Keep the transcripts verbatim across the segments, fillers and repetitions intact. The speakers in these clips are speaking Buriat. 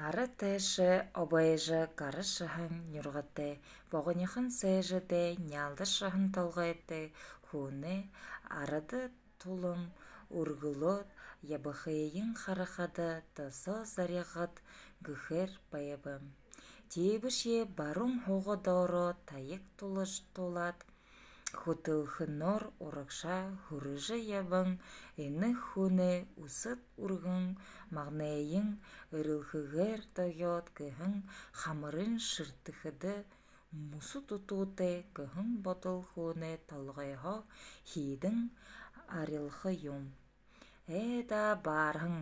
Ара тээшэ обойжо гарашаһан нюргатай, богонихон сээжэдээ няалдашаһан толгойтой хүнэй арада тулам үргэлөөд ябахыень харахада, досоо заряагад гэхээр байба. Тиибэшье баруун һууга доороо таяг тулаад, хүтэлхэнөөр урагшаа хүрэжэ ябаһан энэ хүнэй үсэд үргэн магнайень эрэлхэгээр догёод гэһэн хамарынь шэртэхэдэ, мүсэ дутуутай гэһэн бодол хүнэй толгойһоо хиидэн арилха юм. Ээ даа, баарһан,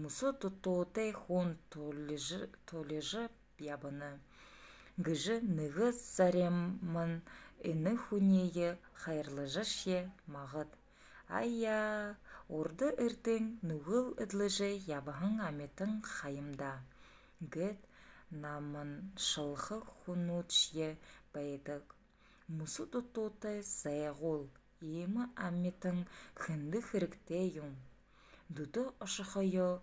мүсэ дутуутай хүн тулижа, тулижа ябана гэжэ нэгэ заримань энэ хүниие хайрлажашье магад. Аяа, урда эртын нүгэл эдлэжэ ябаһан амитан ха юм даа гээд наманшалха хүнүүдшье байдаг. Мүсэ дутуутай сайгуул, иимэ амитан хэндэ хэрэгтэй юм? Дүтэ ошохоёо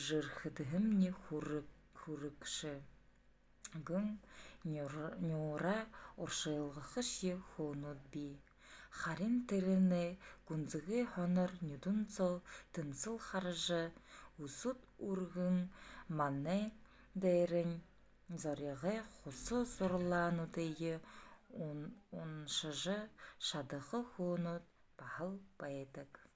жэрхэдэһэмни хүрэг-, хүрэгшэ гэн нюур-, нюураа уршалгахашье хүнүүд бии. Харин тэрэнэй гүнзэгы һонор нюдэн соо тэнсэл хаража, үсэд үргэн магнай дээрэнь зоригой хуса зурлаануудые ун-, уншажа шадаха хүнүүд баһал байдаг.